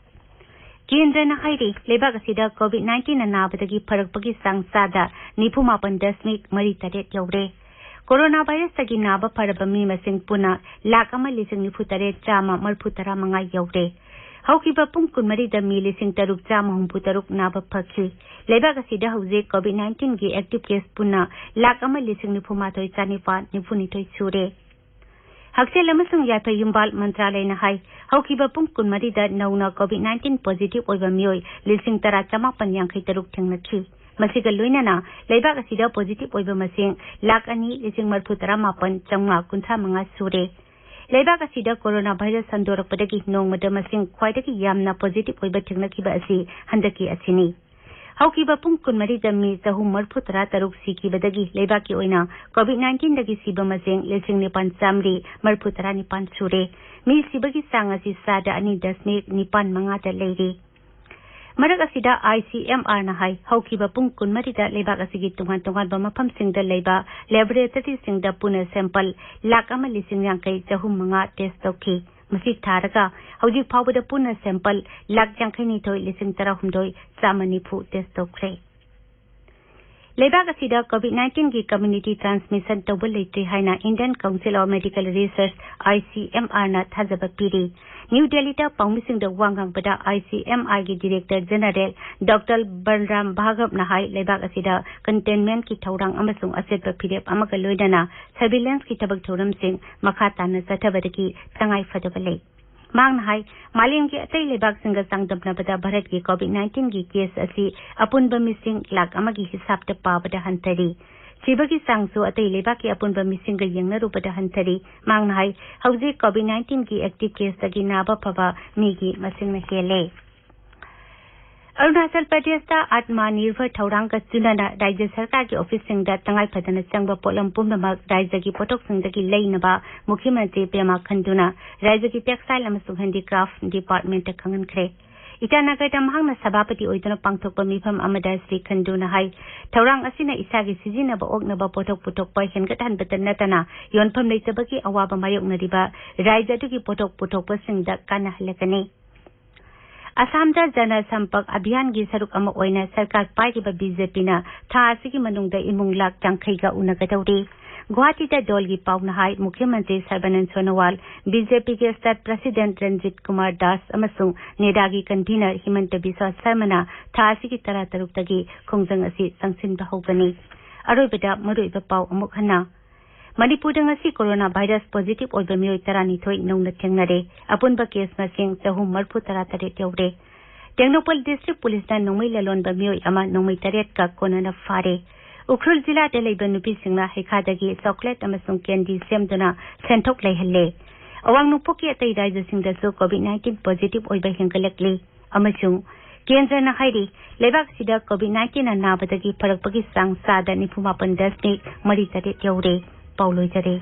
ꯀꯦꯟꯗ꯭ꯔꯅ ꯍꯥꯏꯔꯤ, ꯂꯩꯕꯥꯛ ꯑꯁꯤꯗ ꯀꯣꯚꯤꯗ ꯅꯥꯏꯟꯇꯤꯟꯅ ꯅꯥꯕꯗꯒꯤ ꯐꯔꯛꯄꯒꯤ ꯆꯥꯡ ꯆꯥꯗ ꯅꯤꯐꯨ ꯃꯥꯄꯟ ꯗꯁꯃꯤꯛ ꯃꯔꯤ ꯇꯔꯦꯠ ꯌꯧꯔꯦ꯫ ꯀꯣꯔꯣꯅꯥ ꯚꯥꯏꯔꯁꯇꯒꯤ ꯅꯥꯕ ꯐꯔꯕ ꯃꯤ ꯃꯁꯤꯡ ꯄꯨꯟꯅ ꯂꯥꯈ ꯑꯃ ꯂꯤꯁꯤꯡ ꯅꯤꯐꯨ ꯇꯔꯦꯠ ꯆꯥꯝꯃ ꯃꯔꯤꯐꯨ ꯇꯔꯥ ꯃꯉꯥ ꯌꯧꯔꯦ꯫ ꯍꯧꯈꯤꯕ ꯄꯨꯡ ꯀꯨꯟꯃꯔꯤꯗ ꯃꯤ ꯂꯤꯁꯤꯡ ꯇꯔꯨꯛ ꯆꯥꯝꯃ ꯍꯨꯝꯐꯨ ꯇꯔꯨꯛ ꯅꯥꯕ ꯐꯈꯤ꯫ ꯂꯩꯕꯥꯛ ꯑꯁꯤꯗ ꯍꯧꯖꯤꯛ ꯀꯣꯚꯤꯗ ꯅꯥꯏꯟꯇꯤꯟꯒꯤ ꯑꯦꯛꯇꯤꯚ ꯀꯦꯁ ꯄꯨꯟꯅ ꯂꯥꯈ ꯑꯃ ꯂꯤꯁꯤꯡ ꯅꯤꯐꯨ ꯃꯥꯊꯣꯏ ꯆꯥꯅꯤꯄꯥꯟ ꯅꯤꯐꯨ ꯅꯤꯊꯣꯏ ꯁꯨꯔꯦ꯫ ꯍꯛꯁꯦꯜ ꯑꯃꯁꯨꯡ ꯌꯥꯏꯐ ꯌꯨꯝꯕꯥꯜ ꯃꯟꯇ꯭ꯔꯥꯂꯌꯅ ꯍꯥꯏ, ꯍꯧꯈꯤꯕ ꯄꯨꯡ ꯀꯨꯟꯃꯔꯤꯗ ꯅꯧꯅ ꯀꯣꯚꯤꯗ ꯅꯥꯏꯟꯇꯤꯟ ꯄꯣꯖꯤꯇꯤꯚ ꯑꯣꯏꯕ ꯃꯤꯑꯣꯏ ꯂꯤꯁꯤꯡ ꯇꯔꯥ ꯆꯥꯃꯥꯄꯟ ꯌꯥꯡꯈꯩ ꯇꯔꯨꯛ ꯊꯦꯡꯅꯈꯤ꯫ ꯃꯁꯤꯒ ꯂꯣꯏꯅꯅ ꯂꯩꯕꯥꯛ ꯑꯁꯤꯗ ꯄꯣꯖꯤꯇꯤꯚ ꯑꯣꯏꯕ ꯃꯁꯤꯡ ꯂꯥꯈ ꯑꯅꯤ ꯂꯤꯁꯤꯡ ꯃꯔꯤꯐꯨ ꯇꯔꯥ ꯃꯥꯄꯟ ꯆꯥꯝꯃꯉꯥ ꯀꯨꯟꯊ꯭ꯔꯥ ꯃꯉꯥ ꯁꯨꯔꯦ꯫ ꯂꯩꯕꯥꯛ ꯑꯁꯤꯗ ꯀꯣꯔꯣꯅꯥ ꯚꯥꯏꯔꯁ ꯁꯟꯗꯣꯔꯛꯄꯗꯒꯤ ꯅꯣꯡꯃꯗ ꯃꯁꯤꯡ ꯈ꯭ꯋꯥꯏꯗꯒꯤ ꯌꯥꯝꯅ ꯄꯣꯖꯤꯇꯤꯚ ꯑꯣꯏꯕ ꯊꯦꯡꯅꯈꯤꯕ ꯑꯁꯤ ꯍꯟꯗꯛꯀꯤ ꯑꯁꯤꯅꯤ꯫ ꯍꯧꯈꯤꯕ ꯄꯨꯡ ꯀꯨꯟꯃꯔꯤꯗ ꯃꯤ ꯆꯍꯨꯝ ꯃꯔꯤꯐꯨ ꯇꯔꯥ ꯇꯔꯨꯛ ꯁꯤꯈꯤꯕꯗꯒꯤ ꯂꯩꯕꯥꯛꯀꯤ ꯑꯣꯏꯅ ꯀꯣꯚꯤꯗ ꯅꯥꯏꯟꯇꯤꯟꯗꯒꯤ ꯁꯤꯕ ꯃꯁꯤꯡ ꯂꯤꯁꯤꯡ ꯅꯤꯄꯥꯟ ꯆꯥꯃꯔꯤ ꯃꯔꯤꯐꯨ ꯇꯔꯥ ꯅꯤꯄꯥꯟ ꯁꯨꯔꯦ꯫ ꯃꯤ ꯁꯤꯕꯒꯤ ꯆꯥꯡ ꯑꯁꯤ ꯆꯥꯗ ꯑꯅꯤ ꯗꯁꯃꯤꯛ ꯅꯤꯄꯥꯟ ꯃꯉꯥꯗ ꯂꯩꯔꯤ꯫ ꯃꯔꯛ ꯑꯁꯤꯗ ꯑꯥꯏ ꯁꯤ ꯑꯦꯝ ꯑꯥꯔꯅ ꯍꯥꯏ, ꯍꯧꯈꯤꯕ ꯄꯨꯡ ꯀꯨꯟꯃꯔꯤꯗ ꯂꯩꯕꯥꯛ ꯑꯁꯤꯒꯤ ꯇꯣꯉꯥꯟ ꯇꯣꯉꯥꯟꯕ ꯃꯐꯝꯁꯤꯡꯗ ꯂꯩꯕ ꯂꯦꯕꯣꯔꯦꯇꯔꯤꯁꯤꯡꯗ ꯄꯨꯟꯅ ꯁꯦꯝꯄꯜ ꯂꯥꯈ ꯑꯃ ꯂꯤꯁꯤꯡ ꯌꯥꯡꯈꯩ ꯆꯍꯨꯝ ꯃꯉꯥ ꯇꯦꯁ ꯇꯧꯈꯤ꯫ ꯃꯁꯤ ꯊꯥꯔꯒ ꯍꯧꯖꯤꯛ ꯐꯥꯎꯕꯗ ꯄꯨꯟꯅ ꯁꯦꯝꯄꯜ ꯂꯥꯈ ꯌꯥꯡꯈꯩ ꯅꯤꯊꯣꯏ ꯂꯤꯁꯤꯡ ꯇꯔꯥꯍꯨꯝꯗꯣꯏ ꯆꯥꯝꯃ ꯅꯤꯐꯨ ꯇꯦꯁ ꯇꯧꯈ꯭ꯔꯦ꯫ ꯂꯩꯕꯥꯛ ꯑꯁꯤꯗ ꯀꯣꯚꯤꯗ ꯅꯥꯏꯟꯇꯤꯟꯒꯤ ꯀꯝꯃ꯭ꯌꯨꯅꯤꯇꯤ ꯇ꯭ꯔꯥꯟꯁꯃꯤꯁꯟ ꯇꯧꯕ ꯂꯩꯇ꯭ꯔꯤ ꯍꯥꯏꯅ Indian council of medical research, I C M ꯑꯥꯔꯅ ꯊꯥꯖꯕ ꯄꯤꯔꯤ꯫ ꯅ꯭ꯌꯨ ꯗꯦꯜꯂꯤꯗ ꯄꯥꯎꯃꯤꯁꯤꯡꯗ ꯋꯥ ꯉꯥꯡꯕꯗ ꯑꯥꯏ ꯁꯤ ꯑꯦꯝ ꯑꯥꯔꯒꯤ ꯗꯤꯔꯦꯛꯇꯔ ꯖꯦꯅꯔꯦꯜ ꯗꯣꯛꯇꯔ ꯕꯜꯔꯥꯝ ꯚꯥꯒꯕꯅ ꯍꯥꯏ, ꯂꯩꯕꯥꯛ ꯑꯁꯤꯗ ꯀꯟꯇꯦꯟꯃꯦꯟꯠꯀꯤ ꯊꯧꯔꯥꯡ ꯑꯃꯁꯨꯡ ꯑꯆꯦꯠꯄ ꯐꯤꯔꯦꯞ ꯑꯃꯒ ꯂꯣꯏꯅꯅ ꯁꯔꯚꯤꯂꯦꯟꯁꯀꯤ ꯊꯕꯛ ꯊꯧꯔꯝꯁꯤꯡ ꯃꯈꯥ ꯇꯥꯅ ꯆꯠꯊꯕꯗꯒꯤ ꯇꯉꯥꯏ ꯐꯗꯕ ꯂꯩ꯫ ꯃꯍꯥꯛꯅ ꯍꯥꯏ, ꯃꯥꯂꯦꯝꯒꯤ ꯑꯇꯩ ꯂꯩꯕꯥꯛꯁꯤꯡꯒ ꯆꯥꯡꯗꯝꯅꯕꯗ ꯚꯥꯔꯠꯀꯤ ꯀꯣꯚꯤꯗ ꯅꯥꯏꯟꯇꯤꯟꯒꯤ ꯀꯦꯁ ꯑꯁꯤ ꯑꯄꯨꯟꯕ ꯃꯤꯁꯤꯡ ꯂꯥꯈ ꯑꯃꯒꯤ ꯍꯤꯁꯥꯕꯇ ꯄꯥꯕꯗ ꯍꯟꯊꯔꯤ꯫ ꯁꯤꯕꯒꯤ ꯆꯥꯡꯁꯨ ꯑꯇꯩ ꯂꯩꯕꯥꯛꯀꯤ ꯑꯄꯨꯟꯕ ꯃꯤꯁꯤꯡꯒ ꯌꯦꯡꯅꯔꯨꯕꯗ ꯍꯟꯊꯔꯤ꯫ ꯃꯍꯥꯛꯅ ꯍꯥꯏ, ꯍꯧꯖꯤꯛ ꯀꯣꯚꯤꯗ ꯅꯥꯏꯟꯇꯤꯟꯒꯤ ꯑꯦꯛꯇꯤꯚ ꯀꯦꯁꯇꯒꯤ ꯅꯥꯕ ꯐꯕ ꯃꯤꯒꯤ ꯃꯁꯤꯡꯅ ꯍꯦꯜꯂꯦ꯫ ꯑꯔꯨꯅꯥꯆꯜ ꯄ꯭ꯔꯗꯦꯁꯇ ꯑꯥꯠꯃ ꯅꯤꯔꯚꯔ ꯊꯧꯔꯥꯡꯒ ꯆꯨꯅꯅ ꯔꯥꯖ꯭ꯌ ꯁꯔꯀꯥꯔꯒꯤ ꯑꯣꯐꯤꯁꯁꯤꯡꯗ ꯇꯉꯥꯏ ꯐꯗꯅ ꯆꯪꯕ ꯄꯣꯠꯂꯝ ꯄꯨꯝꯅꯃꯛ ꯔꯥꯖ꯭ꯌꯒꯤ ꯄꯣꯠꯊꯣꯛꯁꯤꯡꯗꯒꯤ ꯂꯩꯅꯕ ꯃꯨꯈ꯭ꯌ ꯃꯟꯇ꯭ꯔꯤ ꯄꯦꯃꯥ ꯈꯟꯗꯨꯅ ꯔꯥꯖ꯭ꯌꯒꯤ ꯇꯦꯛꯁꯇꯥꯏꯜ ꯑꯃꯁꯨꯡ ꯍꯦꯟꯗꯤꯀ꯭ꯔꯥꯐ ꯗꯤꯄꯥꯔꯠꯃꯦꯟꯠꯇ ꯈꯪꯍꯟꯈ꯭ꯔꯦ꯫ ꯏꯇꯥꯅꯒꯔꯗ ꯃꯍꯥꯛꯅ ꯁꯚꯥꯄꯇꯤ ꯑꯣꯏꯗꯨꯅ ꯄꯥꯡꯊꯣꯛꯄ ꯃꯤꯐꯝ ꯑꯃꯗ ꯁ꯭ꯔꯤ ꯈꯟꯗꯨꯅ ꯍꯥꯏ, ꯊꯧꯔꯥꯡ ꯑꯁꯤꯅ ꯏꯁꯥꯒꯤ ꯁꯤꯖꯤꯟꯅꯕ ꯑꯣꯛꯅꯕ ꯄꯣꯠꯊꯣꯛ ꯄꯨꯊꯣꯛꯄ ꯍꯦꯟꯒꯠꯍꯟꯕꯇ ꯅꯠꯇꯅ ꯌꯣꯟꯐꯝ ꯂꯩꯇꯕꯒꯤ ꯑꯋꯥꯕ ꯃꯥꯌꯣꯛꯅꯔꯤꯕ ꯔꯥꯖ꯭ꯌ ꯑꯗꯨꯒꯤ ꯄꯣꯠꯊꯣꯛ ꯄꯨꯊꯣꯛꯄꯁꯤꯡꯗ ꯀꯥꯟꯅꯍꯜꯂꯒꯅꯤ꯫ ꯑꯁꯥꯝꯗ ꯖꯅ ꯁꯝꯄꯔꯛ ꯑꯚꯤꯌꯥꯟꯒꯤ ꯁꯔꯨꯛ ꯑꯃ ꯑꯣꯏꯅ ꯁꯔꯀꯥꯔ ꯄꯥꯏꯔꯤꯕ ꯕꯤ ꯖꯦ ꯄꯤꯅ ꯊꯥ ꯑꯁꯤꯒꯤ ꯃꯅꯨꯡꯗ ꯏꯃꯨꯡ ꯂꯥꯈ ꯌꯥꯡꯈꯩꯒ ꯎꯅꯒꯗꯧꯔꯤ꯫ ꯒꯨꯋꯥꯍꯥꯇꯤꯗ ꯗꯣꯜꯒꯤ ꯄꯥꯎꯅ ꯍꯥꯏ, ꯃꯨꯈ꯭ꯌ ꯃꯟꯇ꯭ꯔꯤ ꯁꯔꯕꯥꯅꯟꯗ ꯁꯣꯅꯣꯋꯥꯜ, ꯕꯤ ꯖꯦ ꯄꯤꯒꯤ ꯁ꯭ꯇꯦꯠ ꯄ꯭ꯔꯁꯤꯗꯦꯟꯠ ꯔꯟꯖꯤꯠ ꯀꯨꯃꯥꯔ ꯗꯥꯁ ꯑꯃꯁꯨꯡ ꯅꯦꯗꯥꯒꯤ ꯀꯟꯚꯤꯅꯔ ꯍꯤꯃꯟꯇ ꯕꯤꯁ꯭ꯋꯥ ꯁꯔꯃꯅ ꯊꯥ ꯑꯁꯤꯒꯤ ꯇꯔꯥꯇꯔꯨꯛꯇꯒꯤ ꯈꯣꯡꯖꯪ ꯑꯁꯤ ꯆꯪꯁꯤꯟꯕ ꯍꯧꯒꯅꯤ꯫ ꯑꯔꯣꯏꯕꯗ ꯃꯔꯨꯑꯣꯏꯕ ꯄꯥꯎ ꯑꯃꯨꯛ ꯍꯟꯅ꯫ ꯃꯅꯤꯄꯨꯔꯗ ꯉꯁꯤ ꯀꯣꯔꯣꯅꯥ ꯚꯥꯏꯔꯁ ꯄꯣꯖꯤꯇꯤꯚ ꯑꯣꯏꯕ ꯃꯤꯑꯣꯏ ꯇꯔꯥꯅꯤꯊꯣꯏ ꯅꯧꯅ ꯊꯦꯡꯅꯔꯦ꯫ ꯑꯄꯨꯟꯕ ꯀꯦꯁ ꯃꯁꯤꯡ ꯆꯍꯨꯝ ꯃꯔꯤꯐꯨ ꯇꯔꯥ ꯇꯔꯦꯠ ꯌꯧꯔꯦ꯫ ꯇꯦꯡꯅꯧꯄꯜ ꯗꯤꯁꯇ꯭ꯔꯤꯛ ꯄꯨꯂꯤꯁꯅ ꯅꯣꯡꯃꯩ ꯂꯂꯣꯟꯕ ꯃꯤꯑꯣꯏ ꯑꯃ ꯅꯣꯡꯃꯩ ꯇꯔꯦꯠꯀ ꯀꯣꯟꯅꯅ ꯐꯥꯔꯦ꯫ ꯎꯈ꯭ꯔꯨꯜ ꯖꯤꯂꯥꯗ ꯂꯩꯕ ꯅꯨꯄꯤꯁꯤꯡꯅ ꯍꯩꯈꯥꯗꯒꯤ ꯆꯣꯀ꯭ꯂꯦꯠ ꯑꯃꯁꯨꯡ ꯀꯦꯟꯗꯤ ꯁꯦꯝꯗꯨꯅ ꯁꯦꯟꯊꯣꯛ ꯂꯩꯍꯜꯂꯦ꯫ ꯑꯋꯥꯡ ꯅꯣꯡꯄꯣꯛꯀꯤ ꯑꯇꯩ ꯔꯥꯖ꯭ꯌꯁꯤꯡꯗꯁꯨ COVID nineteen positive ꯑꯣꯏꯕ ꯍꯦꯟꯒꯠꯂꯛꯂꯤ ꯑꯃꯁꯨꯡ ꯀꯦꯟꯗ꯭ꯔꯅ ꯍꯥꯏꯔꯤ, ꯂꯩꯕꯥꯛꯁꯤꯗ COVID nineteenꯅ ꯅꯥꯕꯗꯒꯤ ꯐꯔꯛꯄꯒꯤ ꯆꯥꯡ ꯆꯥꯗ ꯅꯤꯐꯨ ꯃꯥꯄꯟ ꯗꯁꯃꯤꯛ ꯃꯔꯤ ꯇꯔꯦꯠ ꯌꯧꯔꯦ꯫ ꯄꯥꯎ ꯂꯣꯏꯖꯔꯦ꯫